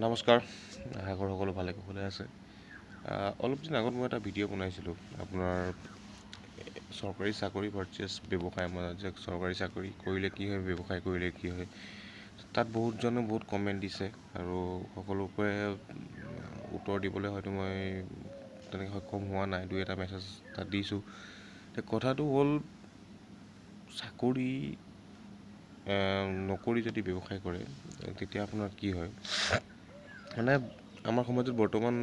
নমস্কাৰ, আশা কৰোঁ সকলো ভালে কুশলে আছে। অলপ দিন আগত মই এটা ভিডিঅ' বনাইছিলোঁ আপোনাৰ চৰকাৰী চাকৰি ভাৰ্চেছ ব্যৱসায়, মানে যে চৰকাৰী চাকৰি কৰিলে কি হয়, ব্যৱসায় কৰিলে কি হয়। তাত বহুতজনে বহুত কমেণ্ট দিছে আৰু সকলোকে উত্তৰ দিবলৈ হয়তো মই তেনেকৈ সক্ষম হোৱা নাই, দুই এটা মেছেজ তাত দিছোঁ। কথাটো হ'ল, চাকৰি নকৰি যদি ব্যৱসায় কৰে তেতিয়া আপোনাৰ কি হয়, মানে আমাৰ সমাজত বৰ্তমান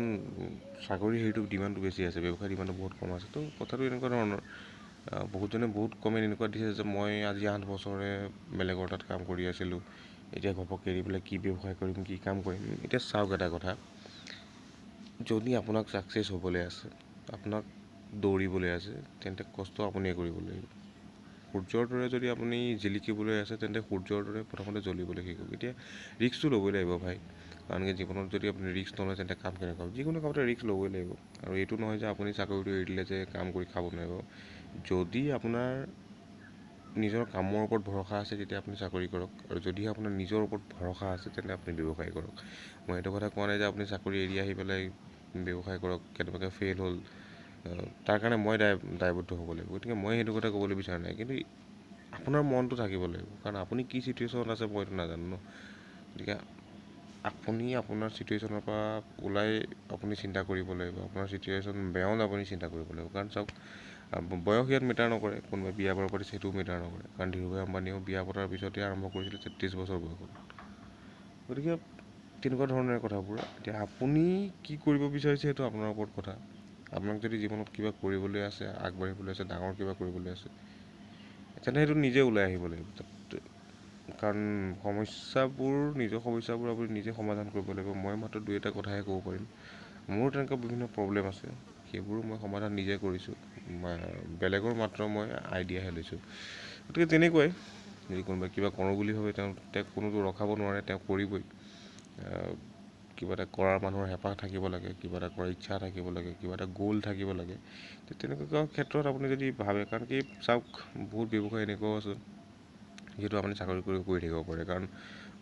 চাকৰি হেৰিটো ডিমাণ্ডটো বেছি আছে, ব্যৱসায় ডিমাণ্ডটো বহুত কম আছে। তো কথাটো এনেকুৱা ধৰণৰ, বহুতজনে বহুত কমেণ্ট এনেকুৱা দিছে যে মই আজি 8 বছৰে বেলেগৰ তাত কাম কৰি আছিলোঁ, এতিয়া ঘপককৈ এৰি পেলাই কি ব্যৱসায় কৰিম, কি কাম কৰিম। এতিয়া চাওক, এটা কথা, যদি আপোনাক ছাকচেছ হ'বলৈ আছে, আপোনাক দৌৰিবলৈ আছে, তেন্তে কষ্ট আপুনিয়ে কৰিব লাগিব। সূৰ্যৰ দৰে যদি আপুনি জিলিকিবলৈ আছে, তেন্তে সূৰ্যৰ দৰে প্ৰথমতে জ্বলিবলৈ শিকক। এতিয়া ৰিস্কটো ল'বই লাগিব ভাই, কাৰণ কি জীৱনত যদি আপুনি ৰিস্ক নলয় তেন্তে কাম কেনেকুৱা হ'ব। যিকোনো কামতে ৰিস্ক ল'বই লাগিব। আৰু এইটো নহয় যে আপুনি চাকৰিটো এৰি দিলে যে কাম কৰি খাব নোৱাৰিব। যদি আপোনাৰ নিজৰ কামৰ ওপৰত ভৰসা আছে তেতিয়া আপুনি চাকৰি কৰক, আৰু যদিহে আপোনাৰ নিজৰ ওপৰত ভৰসা আছে তেন্তে আপুনি ব্যৱসায় কৰক। মই এইটো কথা কোৱা নাই যে আপুনি চাকৰি এৰি আহি পেলাই ব্যৱসায় কৰক, কেনেবাকৈ ফেইল হ'ল তাৰ কাৰণে মই দায়বদ্ধ হ'ব লাগিব। গতিকে মই সেইটো কথা ক'বলৈ বিচৰা নাই, কিন্তু আপোনাৰ মনটো থাকিব লাগিব, কাৰণ আপুনি কি চিটুৱেশ্যনত আছে মইতো নাজানো ন। গতিকে আপুনি আপোনাৰ চিটুৱেশ্যনৰ পৰা ওলাই আপুনি চিন্তা কৰিব লাগিব, আপোনাৰ চিটুৱেশ্যন বেয়ণ্ড আপুনি চিন্তা কৰিব লাগিব। কাৰণ চাওক, বয়স ইয়াত মেটাৰ নকৰে, কোনোবাই বিয়া বাৰু পাতিছে সেইটোও মেটাৰ নকৰে, কাৰণ ধীৰুভাই আম্বানীয়েও বিয়া পতাৰ পিছতে আৰম্ভ কৰিছিলে 33 বছৰ বয়সত। গতিকে তেনেকুৱা ধৰণৰে কথাবোৰ। এতিয়া আপুনি কি কৰিব বিচাৰিছে সেইটো আপোনাৰ ওপৰত কথা। আপোনাক যদি জীৱনত কিবা কৰিবলৈ আছে, আগবাঢ়িবলৈ আছে, ডাঙৰ কিবা কৰিবলৈ আছে, তেন্তে সেইটো নিজে ওলাই আহিব লাগিব। কাৰণ সমস্যাবোৰ, নিজৰ সমস্যাবোৰ আপুনি নিজে সমাধান কৰিব লাগিব। মই মাত্ৰ দুই এটা কথাহে ক'ব পাৰিম। মোৰ তেনেকুৱা বিভিন্ন প্ৰব্লেম আছে, সেইবোৰো মই সমাধান নিজে কৰিছোঁ, বেলেগৰ মাত্ৰ মই আইডিয়াহে লৈছোঁ। গতিকে তেনেকুৱাই, যদি কোনোবাই কিবা কৰোঁ বুলি ভাবে, তেওঁক কোনোতো ৰখাব নোৱাৰে, তেওঁ কৰিবই। কিবা এটা কৰাৰ মানুহৰ হেঁপাহ থাকিব লাগে, কিবা এটা কৰাৰ ইচ্ছা থাকিব লাগে, কিবা এটা গ'ল থাকিব লাগে। তেনেকুৱা ক্ষেত্ৰত আপুনি যদি ভাবে, কাৰণ কি চাওক, বহুত ব্যৱসায় এনেকুৱাও আছে যিহেতু আপুনি চাকৰি কৰি কৰি থাকিব পাৰে। কাৰণ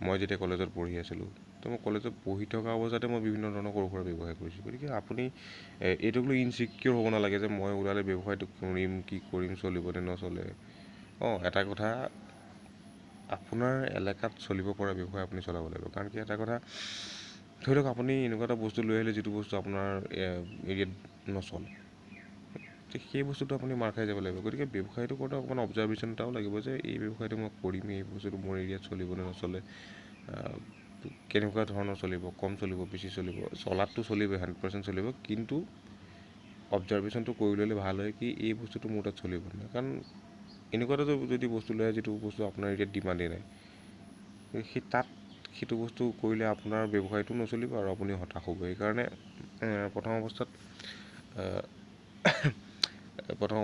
মই যেতিয়া কলেজত পঢ়ি আছিলোঁ, তো মই কলেজত পঢ়ি থকা অৱস্থাতে মই বিভিন্ন ধৰণৰ সৰু সুৰা ব্যৱসায় কৰিছোঁ। গতিকে আপুনি এইটোক লৈ ইনচিকিউৰ হ'ব নালাগে যে মই ওলালে ব্যৱসায়টো কৰিম, কি কৰিম, চলিবনে নচলে। এটা কথা, আপোনাৰ এলেকাত চলিব পৰা ব্যৱসায় আপুনি চলাব লাগিব। কাৰণ কি এটা কথা, ধৰি লওক আপুনি এনেকুৱা এটা বস্তু লৈ আহিলে যিটো বস্তু আপোনাৰ এৰিয়াত নচলে, সেই বস্তুটো আপুনি মাৰ খাই যাব লাগিব। গতিকে ব্যৱসায়টো কৰোঁতে অকণমান অবজাৰভেশ্যন এটাও লাগিব যে এই ব্যৱসায়টো মই কৰিম, এই বস্তুটো মোৰ এৰিয়াত চলিবনে নচলে, কেনেকুৱা ধৰণৰ চলিব, কম চলিব, বেছি চলিব। চলাতটো চলিবই, 100% চলিব, কিন্তু অবজাৰভেশ্যনটো কৰি ল'লে ভাল হয় কি এই বস্তুটো মোৰ তাত চলিব নাই। কাৰণ এনেকুৱা এটা যদি বস্তু লৈ আহে যিটো বস্তু আপোনাৰ এৰিয়াত ডিমাণ্ডেই নাই, সেই তাত সেইটো বস্তু কৰিলে আপোনাৰ ব্যৱসায়টো নচলিব আৰু আপুনি হতাশ হ'ব। সেইকাৰণে প্ৰথম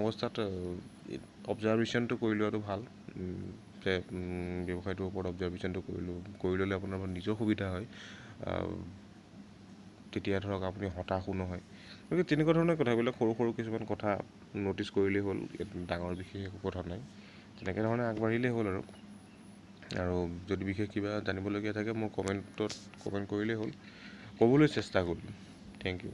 অৱস্থাত অবজাৰভেশ্যনটো কৰি লোৱাটো ভাল, যে ব্যৱসায়টোৰ ওপৰত অবজাৰভেশ্যনটো কৰি ল'লে আপোনাৰ নিজৰ সুবিধা হয়, তেতিয়া ধৰক আপুনি হতাশো নহয়। গতিকে তেনেকুৱা ধৰণৰ কথাবিলাক, সৰু সৰু কিছুমান কথা ন'টিছ কৰিলেই হ'ল, ডাঙৰ বিশেষ একো কথা নাই। তেনেকৈ ধৰণে আগবাঢ়িলেই হ'ল। আৰু যদি বিশেষ কিবা জানিবলগীয়া থাকে মোৰ কমেণ্টত কমেণ্ট কৰিলেই হ'ল, ক'বলৈ চেষ্টা কৰিম। Thank you.